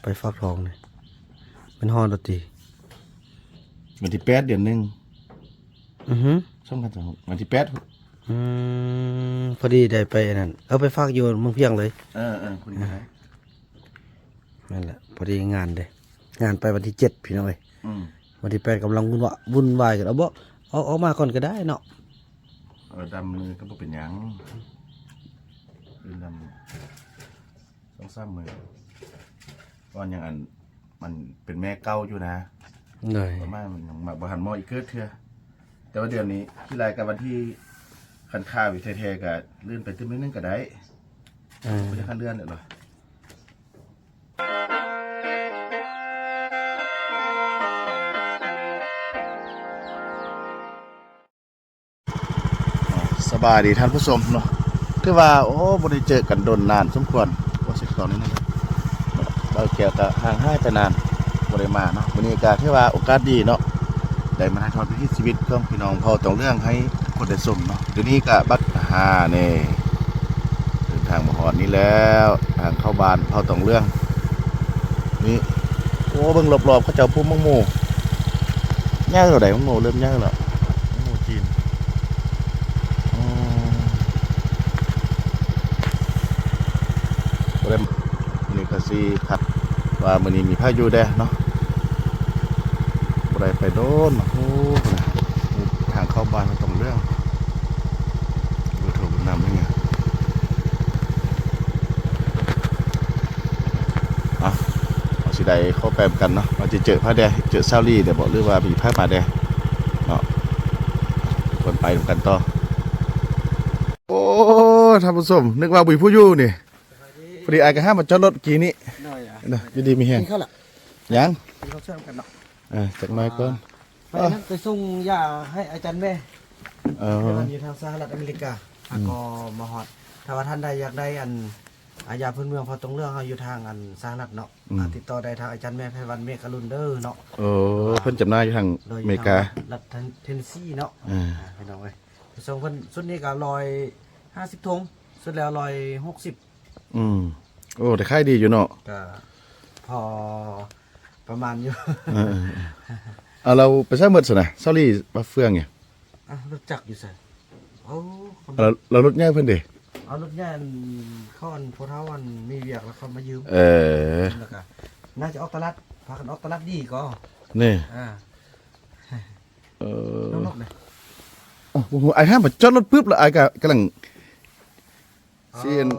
ໄປຟາກທອງນີ້ ແມ່ນຮອດແລ້ວຕິ? ວັນທີແປດ ເດືອນໜຶ່ງ ອືຮຶ ສອງພັນຊາວຫົກ ວັນທີແປດ ອືມ ພໍດີໄດ້ໄປອັນນັ້ນ ເອີ ໄປຟາກຢູ່ເມືອງພຽງເລີຍ ເອີໆ ພໍດີໄດ້ ນັ້ນແຫຼະ ພໍດີງານເດ້ ງານໄປວັນທີເຈັດ ພີ່ນ້ອງເອີຍ ອືມ ວັນທີແປດກຳລັງວຸ່ນວາ ວຸ່ນວາຍກັນ ເອົາບໍ່ ອອກ ອອກມາກ່ອນກໍໄດ້ເນາະ ເອີ ດຳມື້ກໍບໍ່ເປັນຫຍັງ ອື່ນດຳ ສອງສາມມື້ ກ່ອນຫຍັງ ອັນ ມັນເປັນແມ່ເກົ່າຢູ່ນະ ໂດຍ ປະມານມັນຍັງມາບໍ່ທັນໝໍອີກເກີດເທື່ອ ແຕ່ວ່າດຽວນີ້ຂີ້ລາຍກັບວັນທີ ຄັນຄາໄວ້ແທ້ໆ ກະເລື່ອນໄປຕື່ມໜ້ອຍໜຶ່ງກະໄດ້ ເອີ ບໍ່ໄດ້ຄັນເລື່ອນແຫຼະ. ສະບາຍດີທ່ານຜູ້ຊົມເນາະ ຄືວ່າ ໂອ້ ບໍ່ໄດ້ເຈີກັນດົນນານສົມຄວນ ໂອ້ ເຊັກຕອນນີ້ນະ ບ່າວແກ້ວກະຫ່າງຫາຍໄປນານ ບໍ່ໄດ້ມາເນາະ ມື້ນີ້ກະຖືວ່າໂອກາດດີເນາະ ໄດ້ມາຖ່າຍທອດວິຖີຊີວິດຂອງພີ່ນ້ອງເຜົ່າຕອງເຫຼືອງໃຫ້ທຸກຄົນໄດ້ຊົມເນາະ ດຽວນີ້ກະບັດ ອ່າ ນີ້ ເດີນທາງມາຮອດນີ້ແລ້ວ ທາງເຂົ້າບ້ານເຜົ່າຕອງເຫຼືອງ ນີ້ ໂອ້ ເບິ່ງລອບໆ ເຂົາເຈົ້າປູກໝາກໂມ ໃຫຍ່ເທົ່າໃດ ໝາກໂມເລີ່ມໃຫຍ່ແລ້ວ ໝາກໂມຈີນ ອືມ ບໍ່ໄດ້ ມື້ນີ້ກະຊິພັກ ວ່າມື້ນີ້ມີພາຍຸແດ່ເນາະ ບໍ່ໄດ້ໄປໂດນ ໂອ້ ທາງເຂົ້າບ້ານເຮົາຕ້ອງເລື່ອງ ເບີໂທເບິ່ງນຳນີ້ ເອົາ ເຮົາຊິໄດ້ເຂົ້າໄປນຳກັນເນາະ ວ່າຊິເຈີໃຜແດ່ ເຈີຊາວລີແດ່ບໍ ຫຼືວ່າມີໃຜມາແດ່ເນາະ ທຸກຄົນໄປນຳກັນຕໍ່ ໂອ້ ທ່ານຜູ້ຊົມ ນຶກວ່າບໍ່ມີຜູ້ຢູ່ນີ້ ພໍດີອ້າຍກໍຫາມາຈອດລົດກີ້ນີ້ ໂດຍ ເນາະ ຢູ່ດີມີແຮງ ກິນເຂົ້າລະ ຍັງ ກິນເຂົ້າຊ່ວຍກັນເນາະ ເອີ ຈັກໜ້ອຍກ່ອນ ອ່າ ໄປນັ້ນ ໄປສົ່ງຢາໃຫ້ອາຈານແມ່ ເອີ ເພິ່ນຢູ່ທາງສະຫະລັດອາເມລິກາ ອືມ ແລ້ວກໍມາຮອດ ຖ້າວ່າທ່ານໃດຢາກໄດ້ອັນ ອາ ຢາພື້ນເມືອງເຜົ່າຕົງເຫຼືອງ ເຮົາຢູ່ທາງອັນສະຫະລັດເນາະ ອືມ ອ່າ ຕິດຕໍ່ໄດ້ທາງອາຈານແມ່ໄພວັນ ເມກະລຸນເດີເນາະ ເອີ ເພິ່ນຈຳໜ່າຍຢູ່ທາງ ໂດຍ ອາເມລິກາ ລັດເທນເນຊີເນາະ ອ່າ ອ່າ ພີ່ນ້ອງເອີຍ ສົ່ງເພິ່ນ ຊຸດນີ້ກໍຮ້ອຍຫ້າສິບຖົງ ຊຸດແລ້ວຮ້ອຍຫົກສິບ ອືມ ໂອ້ ໄດ້ຂາຍດີຢູ່ເນາະ ກະພໍປະມານຢູ່ ເອີໆໆ ເອົາ ແລ້ວໄປໃສໝົດຊັ້ນນະ ຊາວລີ ມາເຟືອງນີ້ ອ່ະ ລົດຈັກຢູ່ໃສ ໂອ້ ແລ້ວ ແລ້ວລົດໃຫຍ່ເພິ່ນເດ ເອົາລົດໃຫຍ່ ອັນ ເຂົາ ອັນ ຜູ້ເຖົ້າ ອັນ ມີວຽກ ແລ້ວເຂົາມາຢືມ ເອີ ແລ້ວກະ ໜ້າຈະອອກຕະຫຼາດ ພາກັນອອກຕະຫຼາດດີກໍ ນີ້ ອ່າ ເອີ ນ້ອງນົກເດ ເອົ້າ ບໍ່ຮູ້ ອ້າຍຫາມາຈອດລົດປຶບ ແລ້ວອ້າຍກະກຳລັງ ຊິອັນ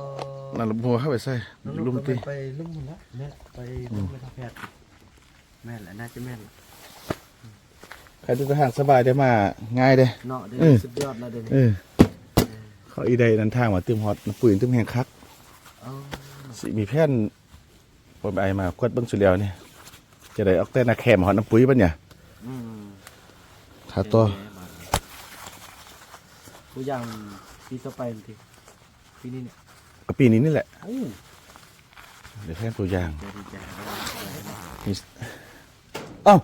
ອໍ ນັ້ນລະ ບໍ່ຮູ້ເຂົ້າໄປໃສ ນ້ອງນົກ ລຸ່ມຕິ ໄປລຸ່ມພຸ້ນລະ ແມ່ນ ໄປ ເອີ ລຸ່ມແມ່ທັບແພດ ແມ່ນລະ ໜ້າຈະແມ່ນລະ ໃຄແຕ່ທາງສະບາຍ ໄດ້ມາງ່າຍເດ້ ເນາະ ເອີ ສຸດຍອດລະເດ ເອີ ເອີ ເຂົາອີໄດ້ນັ້ນ ທາງມາຕື່ມຮອດນ້ຳປຸ້ຍ ຕື່ມແຮງຄັກ ອໍ ຊິມີແຜນ ບໍ່ໄດ້ມາກວດເບິ່ງສຸດແລ້ວນີ້ ຈະໄດ້ອອກແຕ່ນາແຄມມາຮອດນ້ຳປຸ້ຍບັດນີ້ ອືມ ຖ້າຕໍ່ ຜູ້ຢ່າງປີຕໍ່ໄປນີ້ຕິ ປີນີ້ນີ້ ກໍປີນີ້ນີ້ແຫຼະ ໂອ້ ເດີແທນຜູ້ຢ່າງ ເອົ້າ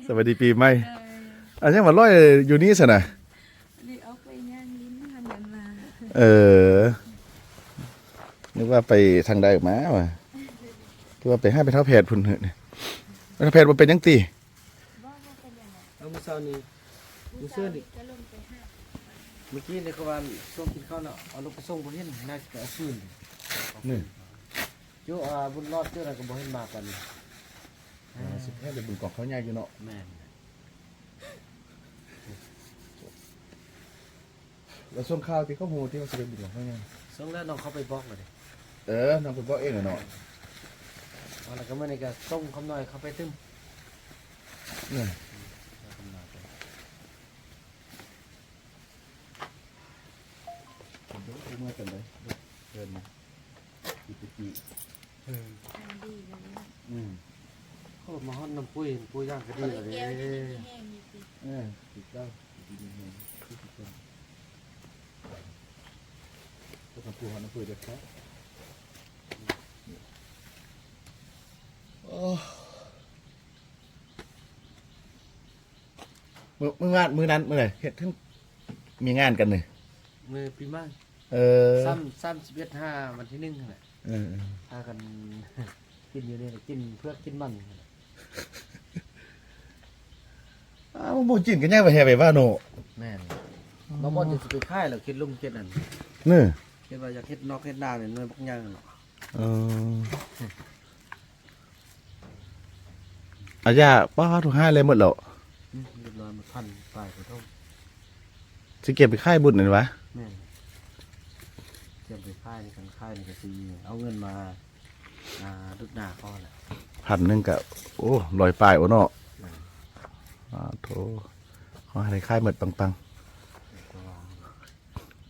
ສະບາຍດີປີໃໝ່ ເອີ ອັນຍັງວ່າລອຍຢູ່ນີ້ຊັ້ນນະ ໄດ້ອອກໄປຍ່າງຫຼິ້ນຫັ້ນນັ້ນມາ ເອີ ນຶກວ່າໄປທາງໃດມາວ່າ ຄືວ່າໄປຫາແມ່ເຖົ້າແພດພຸ້ນ ແມ່ເຖົ້າແພດບໍ່ເປັນຫຍັງຕິ? ບໍ່ ບໍ່ເປັນຫຍັງ. ເອົາ ມື້ເຊົ້ານີ້ ມື້ເຊົ້ານີ້ ມື້ເຊົ້ານີ້ກໍລົງໄປຫາ ມື້ກີ້ນີ້ເຂົາວ່າຊ່ວງກິນເຂົ້າເນາະ ເອົາລົງໄປສົ່ງບໍ່ເຫັນ ໜ້າຈະໄປເອົາຄືນ ນີ້ ຢູ່ ອ່າ ບຸນລອດເຈົ້ານັ້ນກໍບໍ່ເຫັນມາປານນີ້ ເອີ ຊິແທ້ໄປບຸນກອງເຂົ້າໃຫຍ່ຢູ່ເນາະ ແມ່ນ. ແລ້ວສົ່ງຂ່າວທີ່ເຂົາຮູ້ທີ່ວ່າຊິໄປບຸນຫຍັງເຂົາຍັງ ສົ່ງແລ້ວ ນ້ອງເຂົາໄປບອກແລ້ວເດ້. ເອີ ນ້ອງໄປບອກເອງແຫຼະເນາະ. ເອົາ ແລ້ວກໍມື້ນີ້ກໍສົ່ງຄຳນ້ອຍເຂົ້າໄປຕື່ມ ນີ້ ເອົາຄຳນ້ອຍໄປ ເດີ ເມື່ອກັນໄດ໋ ເດີນມາ ອີກຕະກີ້ ເອີ ອັນດີແລ້ວເນາະ ອືມ ໂອ້ ມາຮອດນ້ຳປຸ້ຍ ປຸ້ຍຢ່າງກໍດີແລ້ວເດ້ ແກ້ວນີ້ມີແຮງຢູ່ຕິ ເອີ ຖືກຕ້ອງ ດີມີແຮງ ຄືກັນ ກໍຕ້ອງປູຮອດນ້ຳປຸ້ຍເດັດຂາດ ໂອ້ ມື້ ມື້ງານ ມື້ນັ້ນ ມື້ໃດເຮັດເຖິງມີງານກັນນີ້ ມື້ປີໃໝ່ ເອີ ສາມ ສາມສິບເອັດ ຫາວັນທີໜຶ່ງຫັ້ນແຫຼະ. ເອີໆ ພາກັນກິນຢູ່ນີ້ແຫຼະ ກິນເຜືອກກິນມັນ. ອ້າວ ບໍ່ກິນກໍຍ້າຍໄປແຮ່ໄປວ່າເນາະ. ແມ່ນ ບາງບ່ອນຈະຊິໄປຂາຍແລ້ວ ເຂດລຸ່ມເຂດນັ້ນ ເອີ ຄິດວ່າຢາກເຮັດນອກເຮັດນານີ້ ໜ່ວຍບັກໃຫຍ່ເນາະ. ເອີ ອາຢາ ປ້າ ທຸກຮ້າຍແລ້ວໝົດແລ້ວ. ອືມ ຮຽບຮ້ອຍໝົດ ພັນປາຍກວ່າຖົງ. ຊິເກັບໄປຂາຍບຸນນັ້ນຫວາ? ແມ່ນ ກຽມໄປຂາຍ ຄັນຂາຍນີ້ກໍຊິເອົາເງິນມາ ອ່າ ດຸດໜ້າເຂົາແຫຼະ. ພັນໜຶ່ງກໍ ໂອ້ ຮ້ອຍປາຍໂອເນາະ. ແມ່ນ ອາໂທ ຂໍໃຫ້ໄດ້ຂາຍໝົດປັງໆ.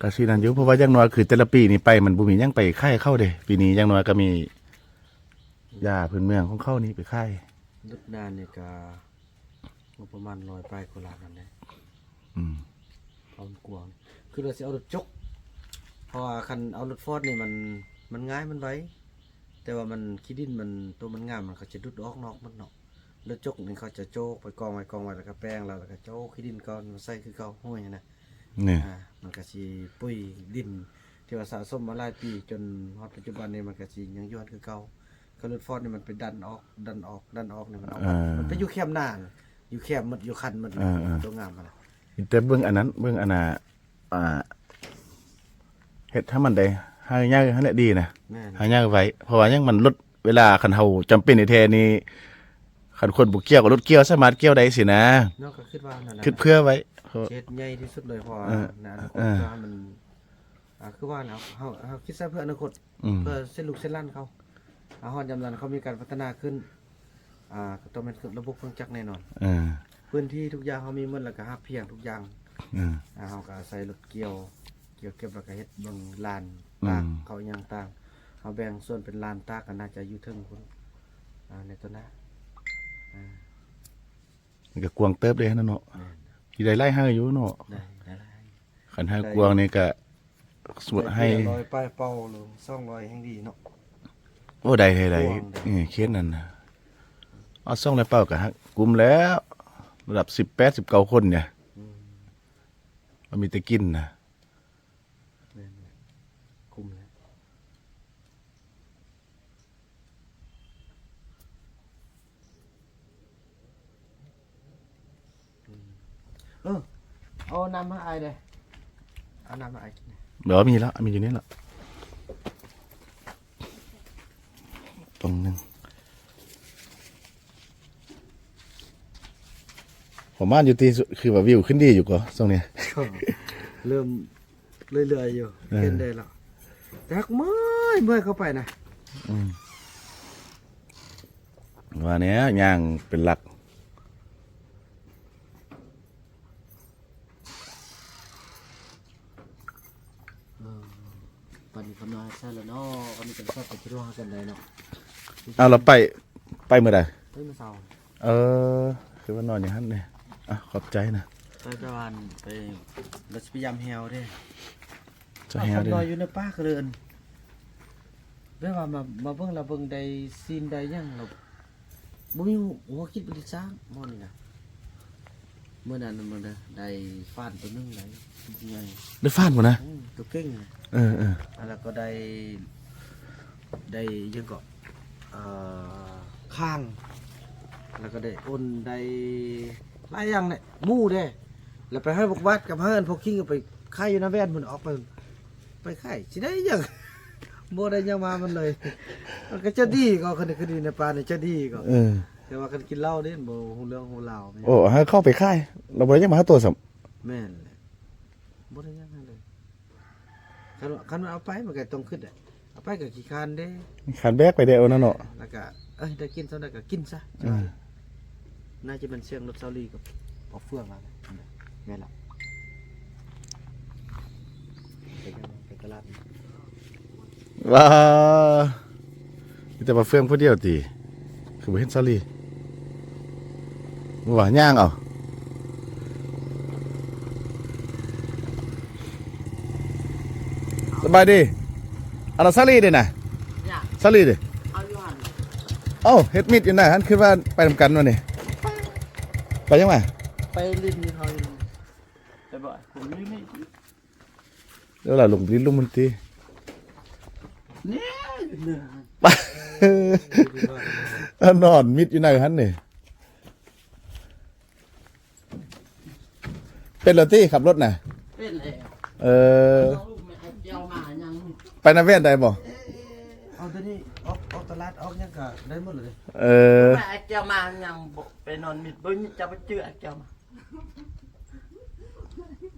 ກໍຊິນັ້ນຢູ່ ເພາະວ່າຢ່າງໜ້ອຍຄືແຕ່ລະປີນີ້ໄປ ມັນບໍ່ມີຫຍັງໄປຂາຍເຂົາເດ້. ປີນີ້ຢ່າງໜ້ອຍກໍມີຢາພື້ນເມືອງຂອງເຂົານີ້ໄປຂາຍ. ດຸດໜ້ານີ້ກໍ ງົບປະມານຮ້ອຍປາຍກວ່າລ້ານນັ້ນແຫຼະ. ອືມ ຄວາມກວ້າງ ຄືວ່າຊິເອົາລົດຈົກ ເພາະວ່າຄັນເອົາລົດຟອດນີ້ມັນ ມັນງ່າຍ ມັນໄວ ແຕ່ວ່າມັນ ຂີ້ດິນມັນ ໂຕມັນງາມ ມັນກໍຈະດຸດອອກນອກໝົດເນາະ. ລົດຈົກນີ້ເຂົາຈະໂຈກໄປກອງໄວ້ ກອງໄວ້ ແລ້ວກໍແປງແລ້ວ ແລ້ວກໍໂຈກຂີ້ດິນກ່ອນມາໃສ່ຄືເກົ່າ ຫ້ວຍຫັ້ນນະ. ນີ້ ອ່າ ມັນກໍຊິປຸ້ຍດິນທີ່ວ່າສະສົມມາຫຼາຍປີ ຈົນຮອດປັດຈຸບັນນີ້ ມັນກໍຊິຍັງຢູ່ຫັ້ນຄືເກົ່າ. ຄັນລົດຟອດນີ້ມັນໄປດັນອອກ ດັນອອກ ດັນອອກນີ້ ມັນເອົາ ເອີ ມັນໄປຢູ່ແຄມໜ້າ ຢູ່ແຄມໝົດ ຢູ່ຄັນໝົດ ເອີໆ ຕົວງາມຫັ້ນນະ. ມີແຕ່ເບິ່ງອັນນັ້ນ ເບິ່ງອັນນ່າ ອ່າ ເຮັດໃຫ້ມັນໄດ້ ໃຫ້ໃຫຍ່ຫັ້ນແຫຼະດີນະ. ແມ່ນ ໃຫ້ໃຫຍ່ໄວ ເພາະວ່າຫຍັງ ມັນລົດ ເວລາຄັນເຮົາຈຳເປັນແທ້ໆນີ້ ຄັນຄົນບໍ່ກ່ຽວກໍລົດກ່ຽວ ສາມາດກ່ຽວໄດ້ຊີ້ນະ. ເນາະ ກໍຄິດວ່ານັ້ນແຫຼະ ຄິດເພື່ອໄວ້ ເຮັດໃຫຍ່ທີ່ສຸດເລີຍ ເພາະວ່າ ເອີ ໃນອະນາຄົດ ເອີ ກໍໃຫ້ມັນ ອ່າ ຄືວ່າແຫຼະ ເຮົາ ເຮົາຄິດໃສ່ເພື່ອອະນາຄົດ ອືມ ເພື່ອເຊັ່ນລູກເຊັ່ນຫຼານເຂົາ ອ່າ ຮອດຍາມນັ້ນເຂົາມີການພັດທະນາຂຶ້ນ ອ່າ ກໍຕ້ອງແມ່ນລະບົບເຄື່ອງຈັກແນ່ນອນ. ເອີ ພື້ນທີ່ທຸກຢ່າງເຮົາມີໝົດ ແລ້ວກໍຮັບພຽງທຸກຢ່າງ. ເອີ ອ່າ ເຮົາກໍອາໄສລົດກ່ຽວ ກ່ຽວເກັບ ແລ້ວກໍເຮັດເບິ່ງລານ ອືມ ຕາກເຂົ້າອີ່ຫຍັງຕ່າງ ເຮົາແບ່ງສ່ວນເປັນລານຕາກ ກໍໜ້າຈະຢູ່ເທິງພຸ້ນ ອ່າ ໃນຕົວໜ້າ ອ່າ ມັນກໍກວ້າງເຕີບເດ້ຫັ້ນນະເນາະ. ແມ່ນ ຊິໄດ້ຫຼາຍໄຮ່ຢູ່ເນາະ. ໄດ້ ໄດ້ຫຼາຍ ຄັນໄຮ່ກວ້າງນີ້ກະ ໄຮ່ ຮ້ອຍປາຍເປົາ ຫຼື ສອງຮ້ອຍແຮ່ງດີເນາະ. ໂອ້ ໄດ້ ໄດ້ ໄດ້ ກວ້າງເດ້ ເອີ ເຂດນັ້ນນະ. ເອົາ ສອງຮ້ອຍເປົາກະຮັກກຸມແລ້ວ ລະດັບສິບແປດ ສິບເກົ້າຄົນນີ້. ອືມ ມັນມີແຕ່ກິນນະ. ແມ່ນ ແມ່ນ ກຸມແລ້ວ. ອືມ ເອີ ເອົານ້ຳໃຫ້ອ້າຍແດ່ ເອົານ້ຳໃຫ້ອ້າຍກິນແດ່. ບໍ່ ມີແລ້ວ ມີຢູ່ນີ້ແລ້ວ ປຶ້ງໜຶ່ງ. ປະມານຢູ່ຕິ ຄືວ່າວິວຂຶ້ນດີຢູ່ກໍຊ່ວງນີ້ ເລີ່ມເລື້ອຍໆຢູ່. ເອີ ເຫັນໄດ້ແລ້ວ ແຕ່ຫາກເມື່ອຍ ເມື່ອຍເຂົ້າໄປນະ. ອືມ ວ່າແນວຍ່າງເປັນຫຼັກ. ເອີ ປານນີ້ເຂົາມາໃສ່ແລ້ວເນາະ ອັນນີ້ກໍຊອບໄປທີ່ໂທຫາກັນໄດ້ເນາະ. ເອົາ ແລ້ວໄປ ໄປມື້ໃດ? ໄປມື້ເສົາ. ເອີ ຄືວ່ານອນຢູ່ຫັ້ນເດ້. ອ່ະ ຂອບໃຈນະ. ໄປແຕ່ວ່າໄປ ລາວຊິໄປຢາມແຮ້ວເດ້. ຈະແຮ້ວເດ້. ເອົາ ນ້ອຍຢູ່ໃນປ່າກະເລີນ ແບບວ່າມາ ມາເບິ່ງລະເບິ່ງໄດ້ຊີນໄດ້ຫຍັງລະ ບໍ່ມີຫົວຄິດບໍ່ໄດ້ສ້າງໝໍນີ້ນະ. ມື້ນັ້ນນະ ມື້ນັ້ນໄດ້ຟານໂຕໜຶ່ງໄດ້ ໃຫຍ່ ໄດ້ຟານພຸ້ນນະ. ອືມ ໂຕເກັ່ງ. ເອີໆ ແລ້ວກໍໄດ້ ໄດ້ຫຍັງເກາະ ເອີ ຄ້າງ ແລ້ວກໍໄດ້ອົນ ໄດ້ຫຼາຍຢ່າງແຫຼະ ໝູເດ້. ແລ້ວໄປໃຫ້ບັກວັດກັບໃຫ້ອັນພວກຄິງໄປຂາຍຢູ່ນາແວ່ນພຸ້ນ ອອກໄປ ໄປຂາຍຊິໄດ້ຫຍັງ ບໍ່ໄດ້ຫຍັງມາມັນເລີຍ. ມັນກໍຈະດີກໍ ຄັນຄືດີໃນປ່ານີ້ຈະດີກໍ. ເອີ ແຕ່ວ່າຄັນກິນເຫຼົ້ານີ້ບໍ່ຮູ້ເລື່ອງຮູ້ລາວ. ໂອ້ ໃຫ້ເຂົາໄປຂາຍ ລາວບໍ່ໄດ້ຫຍັງມາຫາໂຕຊ້ຳ. ແມ່ນແຫຼະ ບໍ່ໄດ້ຫຍັງໃຫ້ເລີຍ. ຄັນ ຄັນວ່າເອົາໄປມັນກໍຕ້ອງຄິດແຫຼະ ເອົາໄປກໍຂີ້ຄ້ານເດ້ ຂ້ານແບກໄປແດ່ ເອີ ນັ້ນເນາະ. ແລ້ວກໍ ເອີຍ ໄດ້ກິນສ່ຳໃດກໍກິນຊະ. ອືມ ໜ້າຈະແມ່ນສຽງລົດຊາວລີກັບປອກເຟືອງລະ. ແມ່ນລະ ໄປຕະຫຼາດ. ວ້າ ມີແຕ່ປອກເຟືອງຜູ້ດຽວຕິ ຄືບໍ່ເຫັນສາລີ? ວ່າຍ່າງເອົາ. ສະບາຍດີ. ອັນນັ້ນສາລີເດ້ນະ? ສາລີເດ້? ເອົາ ເຮັດມິດຢູ່ນະ ຫັ້ນຄືວ່າໄປນຳກັນວະນີ້. ໄປຫຍັງວະ? ໄປຫຼິ້ນເຂົາຢູ່. ໄປບໍ່? ເອີ ລະລົງໄປຫຼິ້ນລຸ່ມມັນຕິ. ນີ້ ນອນມິດຢູ່ໃນຫັ້ນນີ້. ເປັນແລ້ວຕິ ຂັບລົດນະ? ເປັນແລ້ວ. ເອີ ເອົາລູກແມ່ໄອ້ແກ້ວມາຍັງ ໄປນາແວ່ນໄດ້ບໍ່? ເອົາໂຕນີ້ອອກ ອອກຕະຫຼາດ ອອກຫຍັງກະໄດ້ໝົດເລີຍ. ເອີ ແມ່ໄອ້ແກ້ວມາຍັງບໍ່ໄປນອນມິດ ບໍ່ມີ ຈະໄປຈື່ໄອ້ແກ້ວມາ.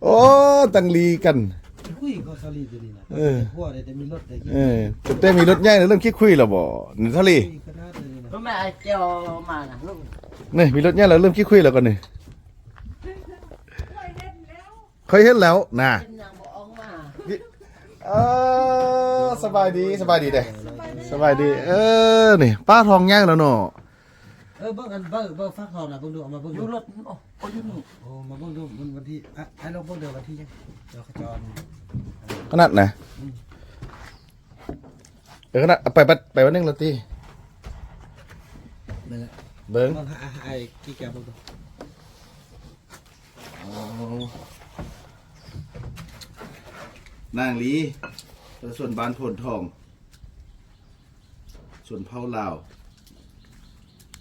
ໂອ້ ຕັ້ງຫຼີກັນ ຄຸຍກໍສາລີຕົວນີ້ນະ. ເອີ ຫົວໄດ້ແຕ່ມີລົດໄດ້. ເອີ ແຕ່ມີລົດໃຫຍ່ແລ້ວເລີ່ມຂີ້ຄຸຍແລ້ວບໍ່ນີ້ ສາລີ? ຄຸຍຂະໜາດເລີຍນະ. ກໍແມ່ໄອ້ແກ້ວມານະລູກ ນີ້ມີລົດໃຫຍ່ແລ້ວເລີ່ມຂີ້ຄຸຍແລ້ວກໍນີ້. ຂ້ອຍເຫັນແລ້ວນະ. ເອີ ສະບາຍດີ ສະບາຍດີເດ້ ສະບາຍດີ. ເອີ ນີ້ປ້າທ້ອງໃຫຍ່ແລ້ວເນາະ. ເອີ ເບິ່ງອັນ ເບິ່ງ ເບິ່ງຟັກທອງນະ ເບິ່ງດູ ເອົາມາເບິ່ງດູ. ຢູ່ລົດ ໂອ້ ຢູ່ນີ້. ໂອ້ ມາເບິ່ງດູ ມັນວັນທີ ອ້າຍລອງເບິ່ງເດີ ວັນທີຫຍັງ ດຽວເຂົາຈະເອົາ ຂະໜາດນະ. ອືມ ເອີ ຂະໜາດ ໄປ ໄປ ໄປວັນໜຶ່ງລະຕິ. ເບິ່ງ ເບິ່ງ ເບິ່ງ ອ້າຍ ອ້າຍ ອ້າຍ ຂີ້ແກເບິ່ງດູ. ໂອ້ ນາງລີ ປະຊາຊົນບ້ານໂພນທອງ ຊົນເຜົ່າລາວ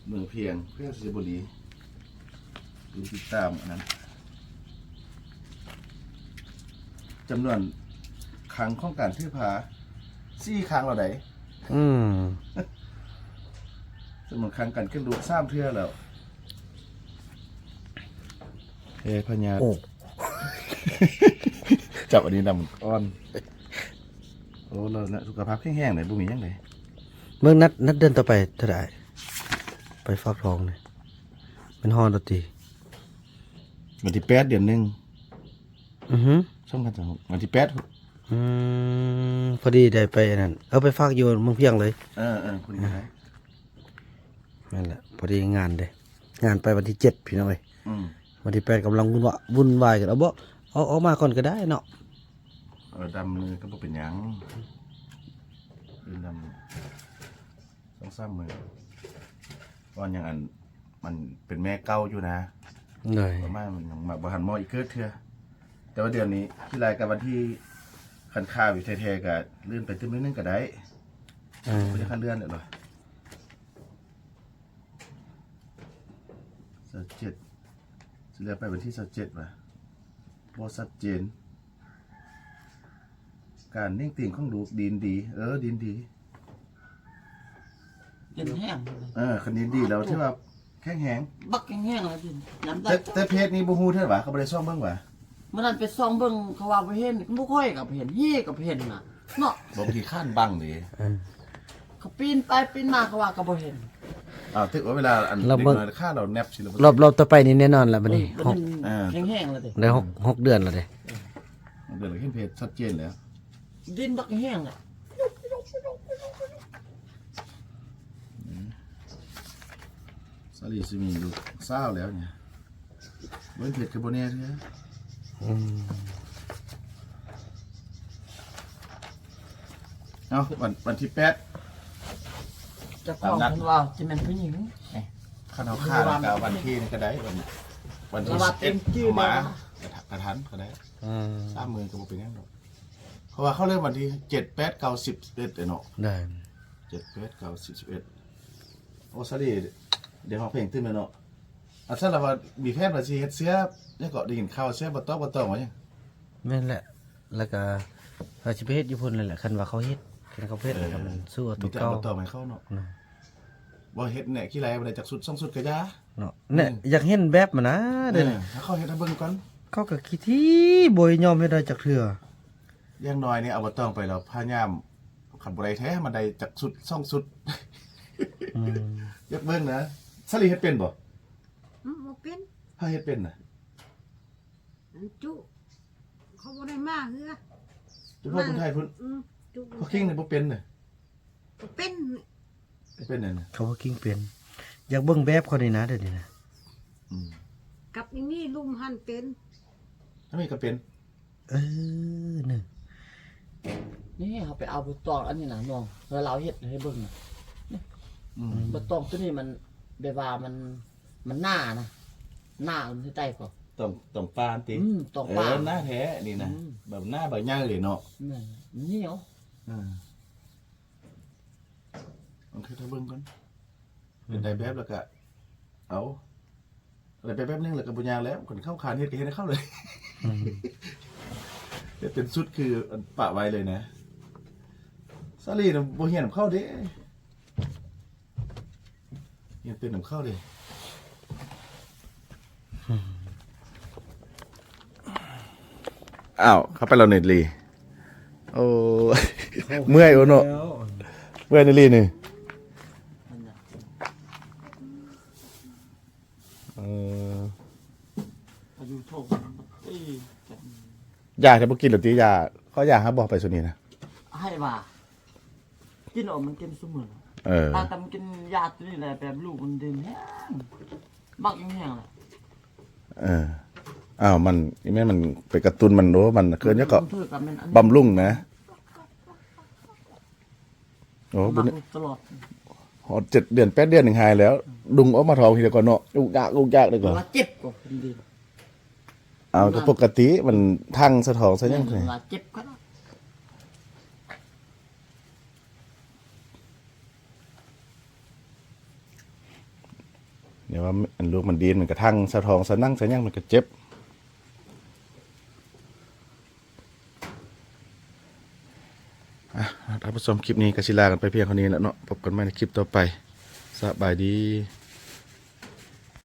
ເມືອງພຽງ ແຂວງໄຊຍະບູລີ. ຕິດຕາມອັນນັ້ນ ຈຳນວນຄັ້ງຂອງການຖືພາ ສີ່ຄັ້ງແລ້ວໃດ໋. ອືມ ຈຳນວນຄັ້ງການຂຶ້ນລູກ ສາມເທື່ອແລ້ວ. ແພ້ພະຍາດ. ໂອ້ ຈັບອັນນີ້ນຳອ່ອນ. ໂອ້ ລາວນະ ສຸຂະພາບແຂງແຮງເດ້ ບໍ່ມີຫຍັງເດ້. ເບິ່ງນັດ ນັດເດືອນຕໍ່ໄປເທົ່າໃດ? ໄປຟອກທອງນີ້ ແມ່ນຮອດແລ້ວຕິ? ວັນທີແປດ ເດືອນໜຶ່ງ. ອືຮຶ ສອງພັນຊາວຫົກ ວັນທີແປດ. ອືມ ພໍດີໄດ້ໄປອັນນັ້ນ ເອົາໄປຝາກຢູ່ເມືອງພຽງເລີຍ. ເອີໆ ພໍດີໄດ້. ແມ່ນແຫຼະ ພໍດີງານເດ້ ງານໄປວັນທີເຈັດ ພີ່ນ້ອງເອີຍ. ອືມ ວັນທີແປດກຳລັງວຸ່ນວາ ວຸ່ນວາຍກັນ. ເອົາບໍ່ ເອົາອອກມາກ່ອນກໍໄດ້ເນາະ. ເອີ ດຳມື້ກໍບໍ່ເປັນຫຍັງ ອື່ນດຳສອງສາມມື້ ກ່ອນຫຍັງ ອັນ ມັນເປັນແມ່ເກົ່າຢູ່ນະ. ໂດຍ ປະມານ ມັນຍັງມາບໍ່ທັນໝໍອີກເກີດເທື່ອ. ແຕ່ວ່າດຽວນີ້ຂີ້ລາຍກັບວັນທີ ຄັນຄາຢູ່ແທ້ໆ ກໍເລື່ອນໄປຕື່ມໜ້ອຍໜຶ່ງກໍໄດ້. ເອີ ບໍ່ໄດ້ຄັນເລື່ອນແລ້ວ. ຊາວເຈັດ ຊິເລື່ອນໄປວັນທີຊາວເຈັດຫວາ? ບໍ່ຊັດເຈນ. ການເໜັງຕີງຂອງລູກດີນດີ. ເອີ ດີນດີ. ເປັນແຮງ. ເອີ ຄັນດີນດີແລ້ວຖືວ່າແຂງແຮງ. ບັກແຂງແຮງລະດິນ. ແຕ່ ແຕ່ເພຈນີ້ບໍ່ຮູ້ເທື່ອຫວາ? ເຂົາບໍ່ໄດ້ສ່ອງເບິ່ງຫວາ? ມື້ນັ້ນໄປສ່ອງເບິ່ງ ເຂົາວ່າບໍ່ເຫັນ. ໝູ່ຂ້ອຍກໍບໍ່ເຫັນ ຮີກໍບໍ່ເຫັນນະເນາະ. ບາງທີຄ້ານບັງເດ້. ເອີ ເຂົາປີນໄປປີນມາ ເຂົາວ່າກໍບໍ່ເຫັນ. ອ້າວ ຖືວ່າເວລາອັນເດັກນ້ອຍຂ້ານລາວແນບຊິລະ ລອບ ລອບຕໍ່ໄປນີ້ແນ່ນອນລະບັດນີ້. ເອີ ແຂງແຮງລະເດ້. ໄດ້ຫົກ ຫົກເດືອນລະເດ້. ເອີ ຫົກເດືອນລະເຫັນເພຈຊັດເຈນແລ້ວ. ດິນບັກແຮງລະ. ອືມ ສາລີຊິມີລູກສາວແລ້ວນີ້. ເບິ່ງເພັດກໍບໍ່ແນ່ເທື່ອ. ອືມ ເອົາ ວັນ ວັນທີແປດ ເຈົ້າຂອງເພິ່ນວ່າຊິແມ່ນຜູ້ຍິງ. ຄັນເຮົາຄາດກໍວັນທີນີ້ກໍໄດ້ ວັນ ວັນທີສິບເອັດມາ ກະທັນກໍໄດ້. ອືມ ສາມມື້ກໍບໍ່ເປັນຫຍັງດອກ ເພາະວ່າເຂົາເລີ່ມວັນທີເຈັດ ແປດ ເກົ້າ ສິບ ສິບເອັດເນາະ. ໄດ້ ເຈັດ ແປດ ເກົ້າ ສິບ ສິບເອັດ. ໂອ້ ສາລີ ໄດ້ຮ້ອງເພງຕື່ມແລ້ວເນາະ. ອັນຊັ້ນລະວ່າມີແຜນວ່າຊິເຮັດເສືອ ຍັງເກາະ ໄດ້ຍິນຂ່າວເສືອບໍ່ຕອກບໍ່ຕອງວ່າຫຍັງ? ແມ່ນແຫຼະ ແລ້ວກະວ່າຊິໄປເຮັດຢູ່ພຸ້ນແຫຼະ ຄັນວ່າເຂົາເຮັດ ຄັນເຂົາເຮັດ ເອີ ກໍມັນສູ້ເອົາຕົວເກົ່າ ມີແຕ່ເອົາຕົວໃໝ່ເຂົາເນາະ. ບໍ່ເຮັດແນ່ ຂີ້ໄລ່ບໍ່ໄດ້ຈັກຊຸດສອງຊຸດກະຢ່າເນາະ. ແນ່ ອືມ ຢາກເຫັນແບບມັນນະ. ເອີ ເດ້ ໃຫ້ເຂົາເຮັດໃຫ້ເບິ່ງກ່ອນ. ເຂົາກໍຂີ້ຖີ່ ບໍ່ຍອມເຮັດໃຫ້ຈັກເທື່ອ. ຢ່າງໜ້ອຍນີ້ເອົາບໍ່ຕ້ອງໄປແລ້ວ ພະຍາຍາມ ຄັນບໍ່ໄດ້ແທ້ ໃຫ້ມັນໄດ້ຈັກຊຸດສອງຊຸດ. ອືມ ຢາກເບິ່ງນະ. ສາລີເຮັດເປັນບໍ່? ອືມ ບໍ່ເປັນ. ໃຜເຮັດເປັນນະ? ອັນຈຸ ເຂົາບໍ່ໄດ້ມາເຮືອ ຈຸພໍ່ຄົນໄທພຸ້ນ. ອືມ ຈຸພໍ່ຄິງນີ້ບໍ່ເປັນນະ. ກໍເປັນ ເປັນຫຍັງນະ? ເຂົາວ່າກິ້ງເປັນ. ຢາກເບິ່ງແບບເຂົານີ້ນະ ດຽວນີ້ນະ. ອືມ ກັບອີນີ້ລຸ່ມຫັ້ນເປັນ ອັນນີ້ກໍເປັນ. ເອີ ນີ້ ນີ້ເຮົາໄປເອົາໃບຕອງອັນນີ້ນະນ້ອງ ແລ້ວລາວເຮັດໃຫ້ເບິ່ງນະ. ອືມ ໃບຕອງຕົວນີ້ມັນແບບວ່າມັນ ມັນໜານະ ໜາມັນຊິໄດ້ກໍ ຕອງ ຕອງປານຕິ. ອືມ ຕອງປານ ເອີ ໜາແທ້ນີ້ນະ. ອືມ ແບບໜາໃບໃຫຍ່ເລີຍເນາະ. ແມ່ນ ໜຽວ. ເອີ ເຮັດໃຫ້ເບິ່ງກ່ອນ ເປັນໄດ້ແບບແລ້ວກະເອົາ ໄດ້ແບບໜຶ່ງແລ້ວກະບໍ່ຍາກແລ້ວ ຄັນເຂົາຂານເຮັດກະເຮັດໃຫ້ເຂົາເລີຍ ເຮັດເປັນຊຸດຄືອັນປະໄວ້ເລີຍນະ. ສາລີນະບໍ່ຮຽນນຳເຂົາເດ້ ຮຽນເປັນນຳເຂົາເດ້. ອ້າວ ເຂົ້າໄປແລ້ວເນດລີ. ໂອ້ ເມື່ອຍໂອເນາະ ເມື່ອຍເນດລີນີ້. ເອີ ຢາແຕ່ບໍ່ກິນແລ້ວຕິ ຢາ ຂໍຢາຫາບໍ່ໄປຊຸນີ້ນະ ໃຫ້ວ່າ ກິນອອກ ມັນກິນຊຸມື້. ເອີ ແຕ່ມັນກິນຢາຕົວນີ້ແຫຼະ ແບບລູກມັນດື່ມແຮງ ມັກແຮງແຫຼະ. ເອີ ອ້າວ ມັນ ອີແມ່ນມັນໄປກະຕຸ້ນມັນ ໂອ້ ມັນເອີ້ນຫຍັງເກາະ ບຳລຸງນະ. ໂອ້ ຕະຫຼອດ ຮອດເຈັດເດືອນແປດເດືອນຍັງຫາຍແລ້ວ ດຸງອອກມາທ້ອງທີດຽວກ່ອນເນາະ ອຸກຢາກອຸກຢາກເດ້ກ່ອນ ເຈັບກໍເປັນດີ. ເອົາ ກໍປົກກະຕິ ມັນທັງສະທ້ອງສະຫຍັງ ເຈັບຂະໜາດ. ດຽວວ່າອັນລູກມັນດີນ ມັນກະທັງສະທ້ອງສະໜັງສະຫຍັງ ມັນກະເຈັບ. ອ່ະ ທ່ານຜູ້ຊົມ ຄລິບນີ້ກໍຊິລາກັນໄປພຽງເທົ່ານີ້ແຫຼະເນາະ ພົບກັນໃໝ່ໃນຄລິບຕໍ່ໄປ ສະບາຍດີ.